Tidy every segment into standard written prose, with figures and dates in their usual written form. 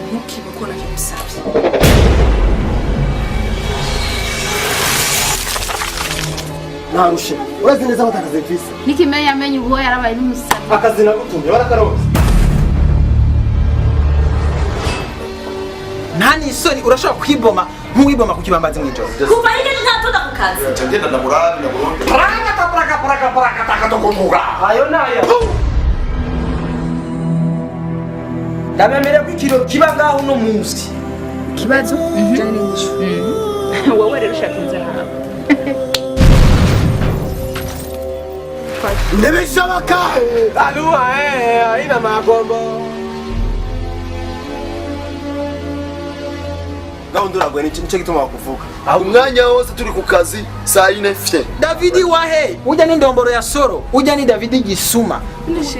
Ntukibe ko nakigusabye. Narushe, urazi neza ko atakazi mfise. Nikimenya amenye uwo yarabaye n'umusani. Akazi nagutumye warakaronse? Nta n'isoni, urashobora kwiboma nk'uwiboma ku kibambazi mw'ijoro. Kuva hirya ntatonda ku kazi. Nca ngenda ndamurabe ndamuronde. Ayo nayo ndabemere ko ikiro kiba ngaho uno munsi. Ikibazo jana n'inyishu. Wowe rero ushaka inzara. Ntibishoboka. Aluwa aina magombo. Gahunda uragoye, nico gituma bakuvuga. Umwanya wose turi ku kazi, saa yine fye. Davidi wahe? Ujya n'indomboro ya soro, ujya ni Davidi gisuma.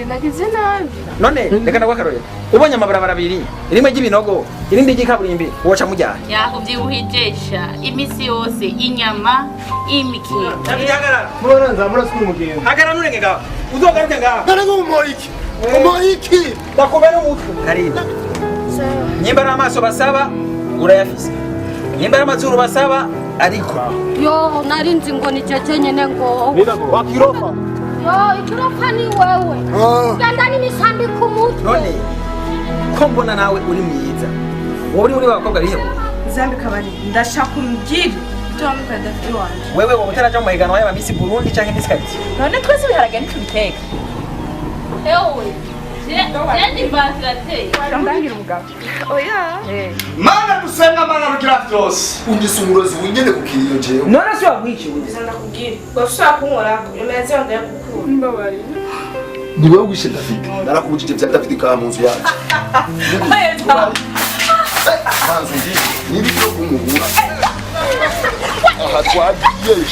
Nagize nabi. None reka ndaguha akarorero: ubonye amabarabara abiri, rimwe ry'ibinogo, irindi ry'ikaburimbi, woca mujyana? Yakuvyibuhijesha imisi yose inyama imikeke. Davidi, hagarara. Murora murasukura umugenzi. Hagarara, nurenge ngaho, uzogaruke ngaho. None nk'umumoye iki? Umumoye iki? Ndakubera umutwe. Karina, nyimba ari amaso basaba urayafise, nyimba ari amazuru basaba ariko. Yo, nari nzi ngo ni jeje nyene ngo Wakirofa. Yo, ikirofa ni wewe. Genda n'imisambi ku mutwe. None ko mbona nawe uri mwiza, wowe uri muri ba bakobwa bihebura? Zambi kabari, ndashaka umbwire ibyo wamubwira David wanje. Wewe wowe utaraja mu mahiganwa y'aba Miss Burundi canke Miss Quartier? None twese ibiharage ntitubiteka? Ewe, je ndi ventilateur. Ndangira umugabo. Oya. Mana dusenga, Mana rugira vyose, ungise umurozi winyene ku kiriyo jewe. None si wamwiciwe? Ndakubwira. Washaka kunkorako imeze ndayakukura. Mbabarira. Ni wewe wishe David. Narakubujije vya David ka mu nzu yacu. Manzu ndi nibi byo kumuhura aha twagiye.